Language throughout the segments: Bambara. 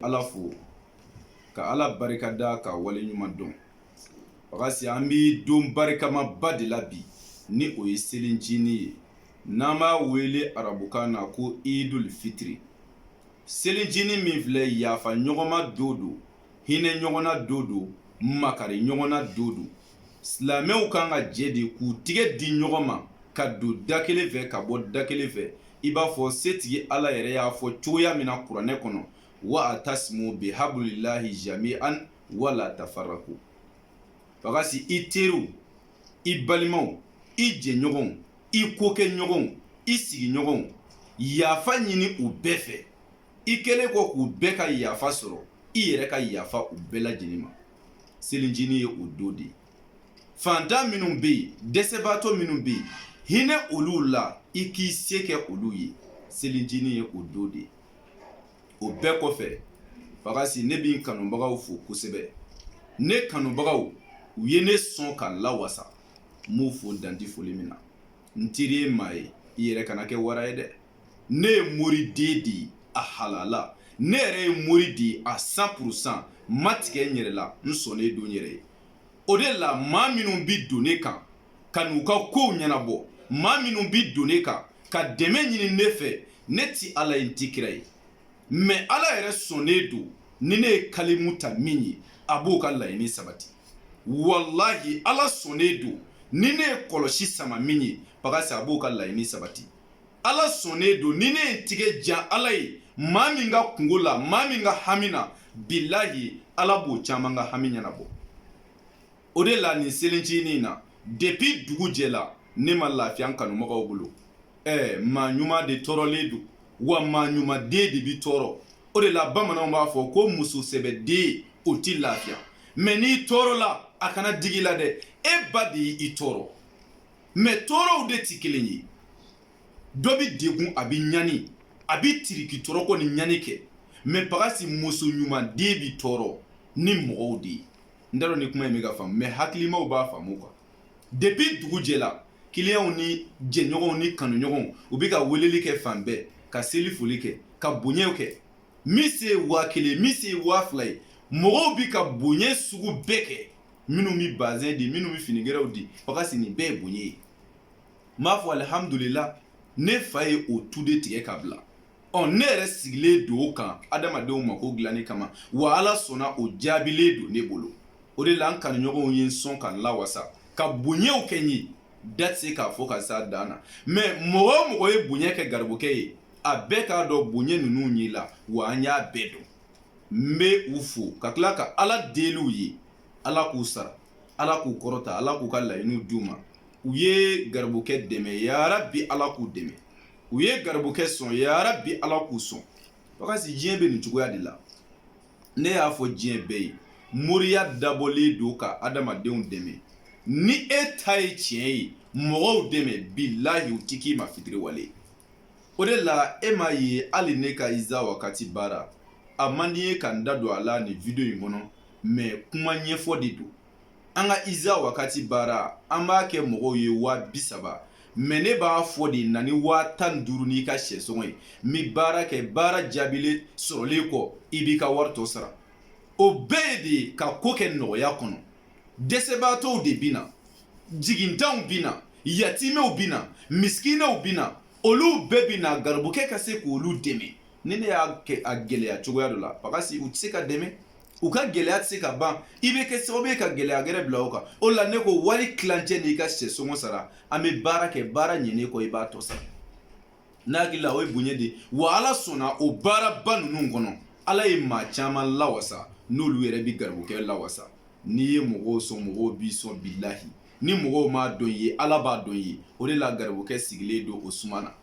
Ala fo ka Ala barika da ka wale ɲuman dɔn. Bagasi, an bi don barikamaba de la bi, ni o ye selincinin ye, n'an b'a wele arabukan na ko Idul Fitiri. Selincinin min filɛ, yafa ɲɔgɔnma don don, hinɛ ɲɔgɔnna don don, makari ɲɔgɔnna don don. Silamɛw kan ka jɛ de k'u tigɛ di ɲɔgɔn ma ka don da kelen fɛ ka bɔ da kelen fɛ, i b'a fɔ setigi Ala yɛrɛ y'a fɔ cogoya min na kuranɛ kɔnɔ: wa atasimu bi habulilahi jami'an wala tafaraku. Bagasi, i teriw, i balimaw, i jɛɲɔgɔnw, i kokɛɲɔgɔnw, i sigiɲɔgɔnw, yafa ɲini u bɛɛ fɛ. I kɛlen kɔ k'u bɛɛ ka yafa sɔrɔ, i yɛrɛ ka yafa u bɛɛ lajɛlen ma. Selincinin ye o don de ye. Fantan minnu bɛ yen, dɛsɛbaatɔ minnu bɛ yen, hinɛ olu la, i k'i se kɛ olu ye. Selincinin ye o don de ye. O bɛɛ kɔfɛ, Bagasi, ne bɛ n kanubagaw fo kosɛbɛ. Ne kanubagaw, u ye ne sɔn ka lawasa. N b'u fo danti foli min na. N teri ye maa ye, i yɛrɛ kana kɛ wara ye dɛ. Ne ye moriden de ye a halala. Ne yɛrɛ ye mori de ye a 100%. N ma tigɛ n yɛrɛ la, n sɔnnen don n yɛrɛ ye. O de la, maa minnu bi don ne kan ka n'u ka kow ɲɛnabɔ, maa minnu bi don ne kan ka dɛmɛ ɲini ne fɛ, ne ti Ala ye, n ti kira ye, mais Ala yɛrɛ sɔnnen don. Ni ne ye kalimu ta min ye, a b'o ka laɲini sabati. Walahi, Ala sɔnnen don. Ni ne ye kɔlɔsi sama min ye, Bagasi, a b'o ka laɲini sabati. Ala sɔnnen don. Ni ne ye tigɛ jan Ala ye maa min ka kungo la, maa min ka hami na, bilahi, Ala b'o caman ka hami ɲɛnabɔ. O de la, nin selincinin na, depuis dugu jɛla, ne ma lafiya n kanumɔgɔw bolo. Maa ɲuman de tɔɔrɔlen don, wa maa ɲuman den de bi tɔɔrɔ. O de la, bamananw b'a fɔ ko muso sɛbɛden o ti lafiya. Mais n'i tɔɔrɔla, a kana digi la dɛ, e ba de y'i tɔɔrɔ. Mais tɔɔrɔw de ti kelen ye. Dɔ bi degun, a bi ɲani, a bi tiriki tɔɔrɔko ni ɲani kɛ. Mais Bagasi, muso ɲuman den bi tɔɔrɔ ni mɔgɔw de ye. N t'a dɔn ni kuma in bɛ ka faamu, mais hakilimaw b'a faamu quoi. Depuis dugu jɛla, kiliyanw ni jɛɲɔgɔnw ni kanuɲɔgɔnw, u bɛ ka weleli kɛ fan bɛɛ, ka seli foli kɛ, ka bonyaw kɛ. Min se ye 1000, min se ye 2000 ye, mɔgɔw bi ka bonya sugu bɛɛ kɛ. Minnu bɛ bazɛn di, minnu bɛ finigɛrɛw di, Bagasi, nin bɛɛ ye bonya ye. N b'a fɔ alihamudulila, ne fa ye o tu de tigɛ ka bila. Ɔ, ne yɛrɛ sigilen don o kan adamadenw mako dilanni kama, wa Ala sɔnna, o jaabilen don ne bolo. O de la, an kanuɲɔgɔnw ye n sɔn ka n lawasa, ka bonyaw kɛ n ye, da tɛ se k'a fɔ ka s'a dan na. Mais mɔgɔ o mɔgɔ ye bonya kɛ garibukɛ ye, a bɛɛ k'a dɔn bonya ninnu y'i la, wa an y'a bɛɛ dɔn. N bɛ u fo ka tila ka Ala deli u ye, Ala k'u sara, Ala k'u kɔrɔta, Ala k'u ka laɲiniw d'u ma. U ye garibukɛ dɛmɛ, yarabi, Ala k'u dɛmɛ. U ye garibukɛ sɔn, yarabi, Ala k'u sɔn. Bagasi, diɲɛ bɛ nin cogoya de la. Ne y'a fɔ diɲɛ bɛɛ ye, moriya dabɔlen don ka adamadenw dɛmɛ. Ni e ta ye tiɲɛ ye, mɔgɔw dɛmɛ, bilahi, u ti k'i ma fitiriwale. O de la, e m'a ye, hali ne ka iza wakati baara, a man di n ye ka n da don a la nin video in kɔnɔ, mais kuma ɲɛfɔ de don. An ka iza wakati baara, an b'a kɛ mɔgɔw ye 30 000, mais ne b'a fɔ de, na ni 15 000 n'i ka sɛsɔngɔ ye. N bɛ baara kɛ, baara jaabilen sɔrɔlen kɔ, i b'i ka wari tɔ sara. O bɛɛ ye de ka ko kɛ nɔgɔya kɔnɔ. Dɛsɛbaatɔw de bɛ na, jigintanw bɛ na, yatimɛw bɛ na, misikinɛw bɛ na, olu bɛɛ bɛ na. Garibukɛ ka se k'olu dɛmɛ. Ni ne y'a kɛ a gɛlɛya cogoya dɔ la, Bagasi, u tɛ se ka dɛmɛ, u ka gɛlɛya tɛ se ka ban. I bɛ kɛ sababu ye ka gɛlɛya gɛrɛ bila o kan. O la, ne ko wari tilancɛ n'i ka sɛsɔngɔ sara, an bɛ baara kɛ. Baara ɲɛnen kɔ, i b'a tɔ sara. N'a hakili la, o ye bonya de ye. Wa Ala sɔnna, o baaraba ninnu kɔnɔ, Ala ye maa caman lawasa, n'olu yɛrɛ bɛ garibukɛ lawasa. N'i ye mɔgɔw sɔn, mɔgɔw b'i sɔn. Bilahi, ni mɔgɔw m'a dɔn i ye, Ala b'a dɔn i ye. O de la, garibukɛ sigilen don o suma na.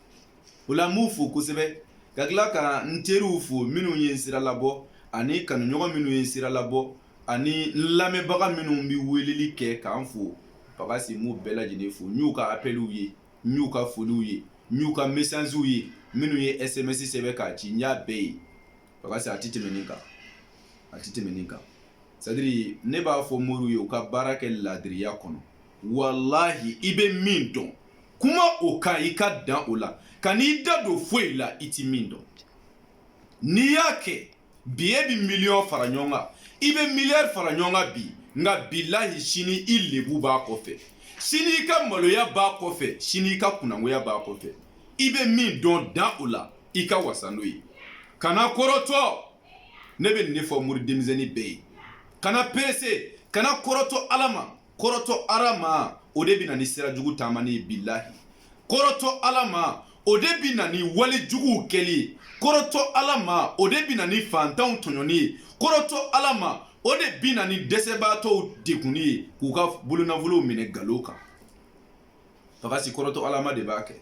O la, n b'u fo kosɛbɛ, ka tila ka n teriw fo minnu ye n sira labɔ, ani kanuɲɔgɔn minnu ye n sira labɔ, ani n lamɛnbaga minnu bɛ weleli kɛ k'an fo. Bagasi, n b'u bɛɛ lajɛlen fo. N y'u ka appelw ye, n y'u ka foliw ye, n y'u ka messagew ye, minnu ye SMS sɛbɛn k'a ci, n y'a bɛɛ ye. Bagasi, a tɛ tɛmɛ nin kan, a tɛ tɛmɛ nin kan. C'est à dire, ne b'a fɔ moriw ye, u ka baara kɛ ladiriya kɔnɔ. Walahi, i bɛ min dɔn, kuma o kan, i ka dan o la, ka n'i da don foyi la i ti min dɔn. N'i y'a kɛ, Bi e bɛ miliyɔn fara ɲɔgɔn kan, i bɛ miliyari fara ɲɔgɔn kan bi, nka bilahi sini i lebu b'a kɔfɛ, sini i ka maloya b'a kɔfɛ, sini i ka kunnangoya b'a kɔfɛ. I bɛ min dɔn, dan o la, i ka wasa n'o ye. Kana kɔrɔtɔ. Ne bɛ nin de fɔ mori denmisɛnnin bɛɛ ye: kana perese, kana kɔrɔtɔ Ala ma. Kɔrɔtɔ Ala ma, o de bɛ na ni sira jugu taamani ye. Bilahi, kɔrɔtɔ Ala ma, o de bɛ na ni wale juguw kɛli ye. Kɔrɔtɔ Ala ma, o de bɛ na ni fantanw tɔɲɔni ye. Kɔrɔtɔ Ala ma, o de bɛ na ni dɛsɛbaatɔw degunni ye, k'u ka bolonafolow minɛ nkalon kan. Fakasi, kɔrɔtɔ Ala ma de b'a kɛ.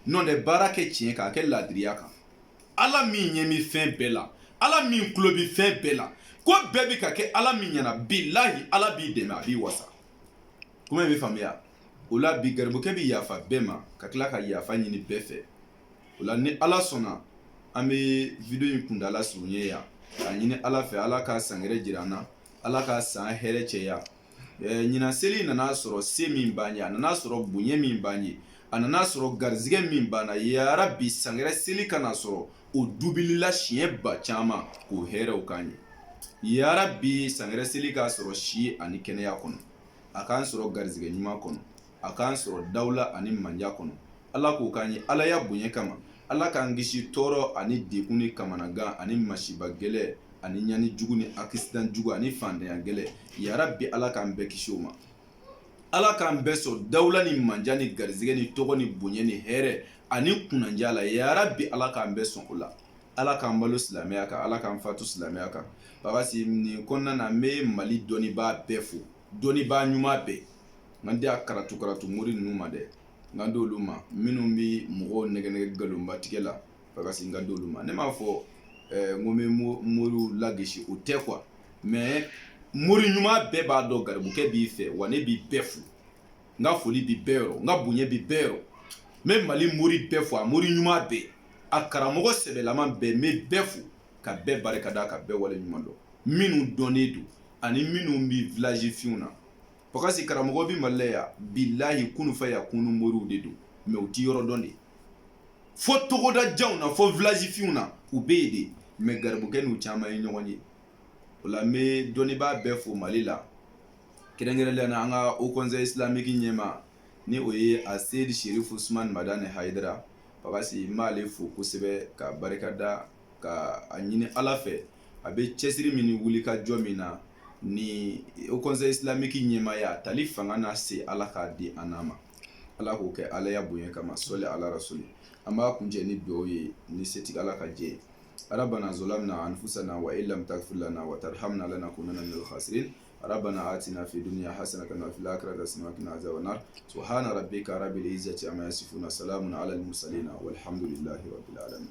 Nɔ tɛ, baara kɛ tiɲɛ k'a kɛ laadiriya kan. Ala min ɲɛ bɛ fɛn bɛɛ la, Ala min tulo bɛ fɛn bɛɛ la, ko bɛɛ bɛ ka kɛ Ala min ɲɛna, bilahi Ala b'i dɛmɛ, a b'i wasa. Kuma in bɛ faamuya o la. Bi garibukɛ bɛ yafa bɛɛ ma, ka tila ka yafa ɲini bɛɛ fɛ. O la, ni Ala sɔnna, an bɛ video in kundala surunya yan, k'a ɲini Ala fɛ, Ala ka san wɛrɛ jira an na, Ala ka san hɛrɛ cɛya. Ɲinan seli nana sɔrɔ se min b'an ye, a nana sɔrɔ bonya min b'an ye, a nana sɔrɔ garizigɛ min b'an na, yarabi san wɛrɛ seli kana sɔrɔ o dubilila siɲɛ ba caman, k'o hɛrɛw k'an ye. Yarabi san wɛrɛ seli k'a sɔrɔ si ani kɛnɛya kɔnɔ, a k'an sɔrɔ garizigɛ ɲuman kɔnɔ, a k'an sɔrɔ dawula ani manja kɔnɔ. Ala k'o k'an ye Alaya bonya kama. Ala k'an kisi tɔɔrɔ ani degun ni kamanagan ani masiba gɛlɛn ani ɲani jugu ni accident jugu ani fantanya gɛlɛn. Yarabi Ala k'an bɛɛ kisi o ma. Ala k'an bɛɛ sɔn dawula ni manja ni garizigɛ ni tɔgɔ ni bonya ni hɛrɛ ani kunnandiya la. Yarabi Ala k'an bɛɛ sɔn o la. Ala k'an balo silamɛya kan, Ala k'an fatu silamɛya kan. Bakasi, nin kɔnɔna na, n bɛ Mali dɔnnibaa bɛɛ fo, dɔnnibaa ɲuman bɛɛ. N kan tɛ a karatu karatu mori ninnu ma dɛ, n kan t'olu ma, minnu bɛ mɔgɔw nɛgɛ nɛgɛ nkalonbatigɛ la. Bakasi, n kan t'olu ma. Ne m'a fɔ n ko n bɛ moriw lagesi, o tɛ quoi, mais mori ɲuman bɛɛ b'a dɔn garibukɛ b'i fɛ. Wa ne b'i bɛɛ fo, n ka foli bi bɛɛ yɔrɔ, n ka bonya bi bɛɛ yɔrɔ. N bɛ Mali mori bɛɛ fo, a mori ɲuman bɛɛ, a karamɔgɔ sɛbɛlama bɛɛ, n bɛ bɛɛ fo ka bɛɛ barika da, ka bɛɛ wale ɲuman dɔn, minnu dɔnnen don ani minnu bɛ village finw na. Pakasi, karamɔgɔ bɛ Mali la yan, bilahi kunu fa ya kunu moriw de don, mais u ti yɔrɔ dɔn de. Fo togoda janw na, fo village finw na, u bɛ yen de, mais garibukɛ n'u caman ye ɲɔgɔn ye. O la, n bɛ dɔnnibaa bɛɛ fo Mali la, kɛrɛnkɛrɛnnenya la an ka Haut Conseil islamique ɲɛmaa, ni o ye a Seyidi Serifu Usumani Madani Hayidara. Pakasi, n b'ale fo kosɛbɛ ka barika da, ka a ɲini Ala fɛ, a bɛ cɛsiri min ni wuli ka jɔ min na ni Haut Conseil islamique ɲɛmaaya a tali fanga n'a se, Ala k'a di an n'a ma. Ala k'o kɛ Alaya bonya kama. Sɔli ala rasuli. An b'a kuncɛ ni dugawu ye ni setigi Ala ka jɛ ye. Rabbana zolamna anfusana wa illam taghfir lana wa tarhamna lanakunanna minal khasirin. Rabbana atina fi dunya hasanatan wa fil akhirati hasanatan wa qina azaban nar. Subhana rabbika rabbil izzati amma yasifuna, salamun ala al mursalin, walhamdulillahi rabbil alamin.